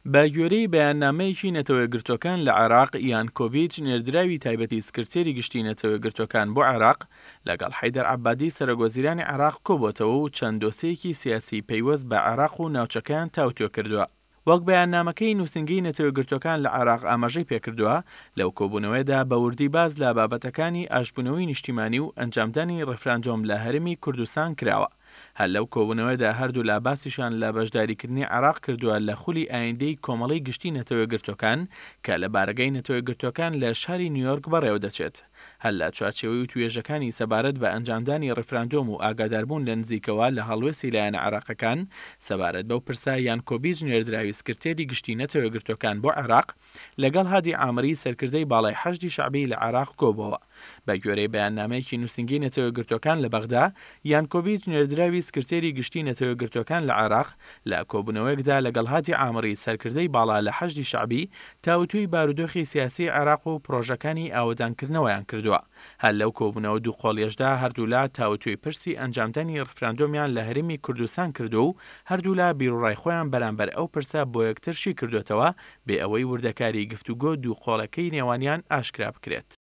بە گوێرەی بەیاننامەیەکی نەتەوەیەکگرتووەکان لە عێراق، یان کۆبیچ نێردراوی تایبەتی سکرتێری گشتی نەتەوەیەکگرتووەکان بۆ عێراق، لەگەڵ حەیدەر عەبادی سەرۆکوەزیرانی عێراق کۆبووەتەوە و چەند دۆسێیەکی سیاسی پەیوەست بە عێراق و ناوچەکەیان تاوتوێ کردووە. وەک بەیاننامەکەی نووسینگەی نەتەوەیەکگرتووەکان لە عێراق ئاماژەی پێکردووە، لەو کۆبوونەوەیەدا بە وردی باس لە بابەتەکانی ئاشتبوونەوەی نیشتیمانی و ئەنجامدانی ڕیفراندۆم لە هەرێمی کوردستان کراوە. هەر لەو کۆبوونەوەیەدا هەردوولا باسیشیان لە بەشداریکردنی عێراق کردووە لە خولی ئایندەی کۆمەڵەی گشتی نەتەوەیەکگرتووەکان کە لە بارەگای نەتەوەیەکگرتووەکان لە شاری نیویۆرک بەڕێوەدەچێت. هەر لە چوارچێوەی وتووێژەکانی سەبارەت بە ئەنجامدانی ڕیفراندۆم و ئاگاداربوون لە نزیکەوە لە هەڵوێستی لایەنە عێراقەکان سەبارەت بەو پرسە یان کۆبیچ نێردراوی سکرتێری گشتی نەتەوەیەکگرتووەکان بۆ عێراق لەگەڵ هادی عامری سەرکردەی باڵای حەشدی شەعبی لە عێراق کۆبۆوە. بە گوێرەی بەیاننامەیەکی نووسینگەی نەتەوەیەکگرتووەکان لە بەغدا، یانکۆڤیچ نێردراوی سکرتێری گشتی نەتەوەیەکگرتووەکان لە عێراق لە کۆبوونەوەیەکدا لەگەڵ هادی عامری سەرکردەی باڵا لە حەشدی شەعبی تاوتوێی بارودۆخی سیاسی عێراق و پرۆژەکانی ئاوەدانکردنەوەیان کردووە. هەر لەو کۆبوونەوە دووقۆڵیەشدا هەردوولا تاوتوێی پرسی ئەنجامدانی ڕیفراندۆمیان لە هەرێمی کوردستان کردووە و هەردوولا بیروڕای خۆیان بەرامبەر ئەو پرسە بۆ یەکتر شیکردووەتەوە بێ ئەوەی وردەکاری گفتوگۆ دووقۆڵەکەی نێوانیان ئاشکرا بکرێت.